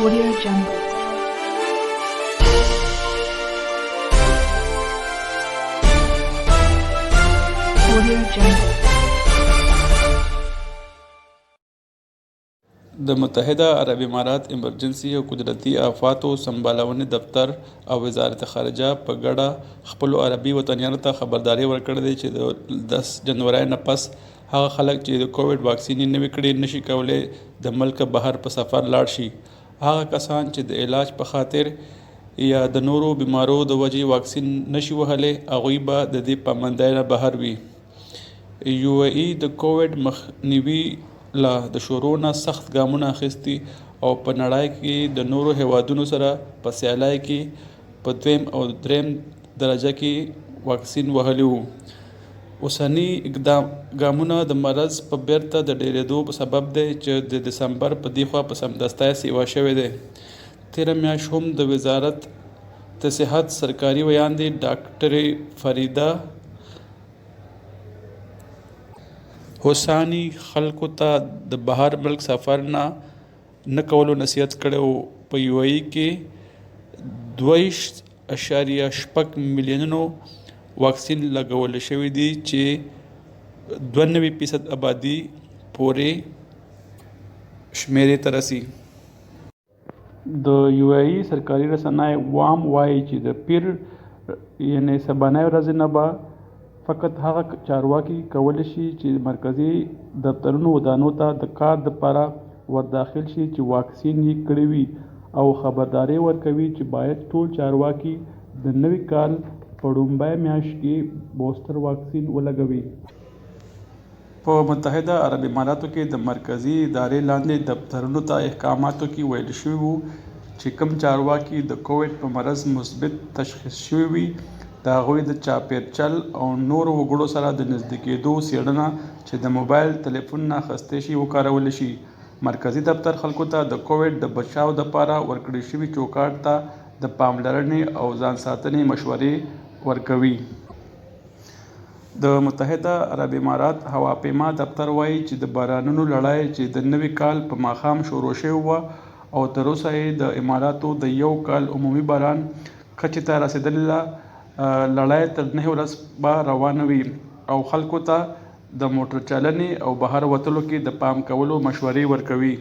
Audio Jungle. Audio Jungle. د متحده عرب امارات ایمرجنسي او قدرتي آفاتو سمبالونې دفتر او وزارت خارجه په ګډه خپلو عربي وطنیانو ته خبرداری ورکړی دی چې د 10 جنورۍ نه پس هغه خلک چې د کوویډ واکسین یې نه وي کړی نشي کولی د ملکه بهر په سفر لاړ شي. هغه کسان چې د علاج په خاطر یا د نورو بیمارو د وجې واکسین نشي وهلی هغوی به د دې پابندۍ نه بهر وي. یو ای ای د کوویډ مخنیوي له د شروع نه سخت ګامونه اخیستي او په نړۍ کې د نورو هیوادونو سره په سیالۍ کې په دویم او دریم درجه کې واکسین وهلي وو. اوسني ګامونه د مرض په بیرته د ډیریدو په سبب دی چې د دسمبر په دیخوا په سمدستۍ سیوا شوی دی. تیره میاشت هم د وزارت د صحت سرکاري ویاندې ډاکټرې فریده حساني خلکو ته د بهر ملک سفر نه نه کولو نصیحت کړی و. په یو ای کې 22.6 میلیونونو واکسین لګول شوی دی چې 92% ابادي پورې شمیرې ته رسي. د یو ای ای سرکاري رسنۍ وام وايي چې د پیر یعنې سبانۍ ورځې نه به فقط هغه چارواکي کولی شي چې مرکزي دفترونو ودانو ته د کار دپاره ورداخل شي چې واکسین یې کړی وي او خبرداری ورکوي چې باید ټول چارواکي د نوي کال په ړومبۍ میاشت کې بوسټر واکسین ولګوي. په متحده عرب اماراتو کې د مرکزي ادارې لاندې دفترونو ته احکاماتو کې ویل شوي وو چې کوم چارواکي د کوویډ په مرض مثبت تشخیص شوي وي د هغوی د چاپیرچل او نورو وګړو سره د نږدې کېدو څېړنه چې د موبایل تلیفون نه اخیستی شي وکارول شي. مرکزي دفتر خلکو ته د کوویډ د بچاو دپاره ورکړی شوي چوکاټ ته د پاملرنې او ځان ساتنې مشورې ورکوي. د متحده عرب امارات هواپیما دفتر وايي چې د بارانونو لړۍ چې د نوي کال په ماښام شروع شوې وه او تر اوسه یې د اماراتو د یو کال عمومي باران کچې ته رسېدلې ده، لړۍ تر نهې ورځ به روانه وي او خلکو ته د موټر چلنې او بهر وتلو کې د پام کولو مشورې ورکوي.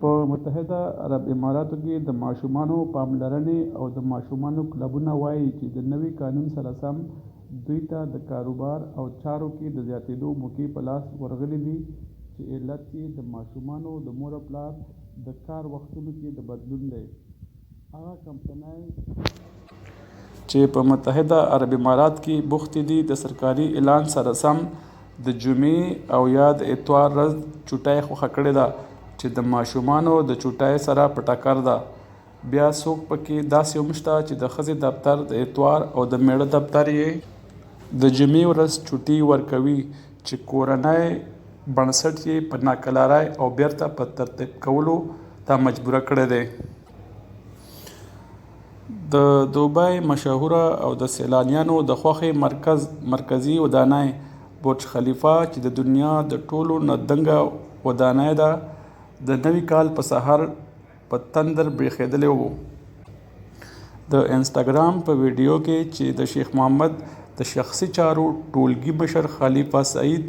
په متحده عرب اماراتو کې د ماشومانو پاملرنې او د ماشومانو کلبونه وايي چې د نوي قانون سره سم دوی ته د کاروبار او چارو کې د زیاتېدو موقع په لاس ورغلې دي چې علت یې د ماشومانو د مور او پلار د کار وختونو کې د بدلون دی. هغه کمپنۍ چې په متحده عرب امارات کې بوختې دي د سرکاري اعلان سره سم د جمعې او یا د اتوار ورځ چوټۍ خوښه کړې ده چې د ماشومانو د چوټۍ سره په ټکر ده. بیا څوک پکې داسې هم شته چې د ښځې دفتر د اتوار او د میړه دفتر یې د جمعې ورځ چوټي ورکوي چې کورنی بڼسټ یې په ناکلارۍ او بیرته په ترتیب کولو ته مجبوره کړی دی. د دوبۍ مشهوره او د سیلانیانو د خوښې مرکز مرکزي ودانۍ برج خلیفه چې د دنیا د ټولو نه دنګه ودانۍ ده د نوي کال په سهار په تندر برېښېدلی و. د انسټاګرام په ویډیو کې چې د شیخ محمد د شخصي چارو ټولګي مشر خلیفه سعید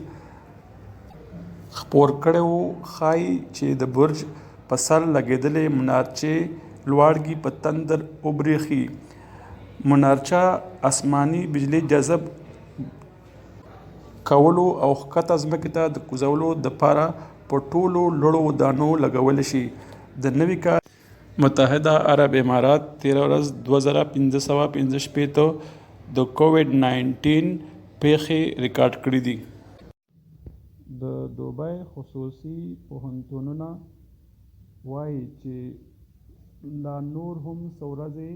خپور کړی و، ښايي چې د برج په سر لګېدلې منارچې لواړګي په تندر وبرېښي. منارچه اسماني بجلي جذب کولو او ښکته ځمکې ته د کوزولو دپاره په ټولو لوړو ودانو لګول شي. د نوي کال متحده عرب امارات تېره ورځ 2565 د کوویډ 19 پېښې ریکارډ کړې دي. د دوبۍ خصوصي پوهنتونونه وايي چې لا نور هم څو ورځې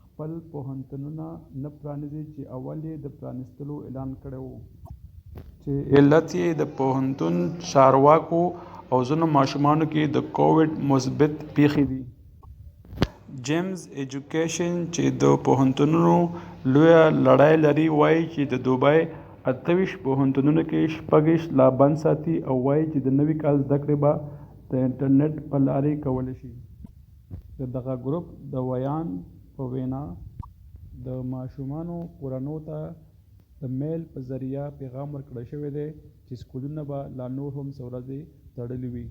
خپل پوهنتونونه نه پرانیزي چې اول یې د پرانیستلو اعلان کړی و، چې علت یې د پوهنتون چارواکو او ځینو ماشومانو کې د کوویډ مثبت پېښې دي. جیمز ایجوکیشن چې د پوهنتونونو لویه لړۍ لري وايي چې د دوبۍ 28 پوهنتونونو کې 26 لا بند ساتي او وايي چې د نوي کال زده کړې به د انټرنیټ په لارې کولی شي. د دغه ګروپ د ویاند په وینا د ماشومانو کورنو ته د میل په ذریعه پیغام ورکړل شوی دی چې سکولونه به لا نور هم څه ورځې تړلي وي.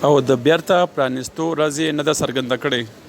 او د بیرته پرانیستو ورځ یې نه ده څرګنده کړې.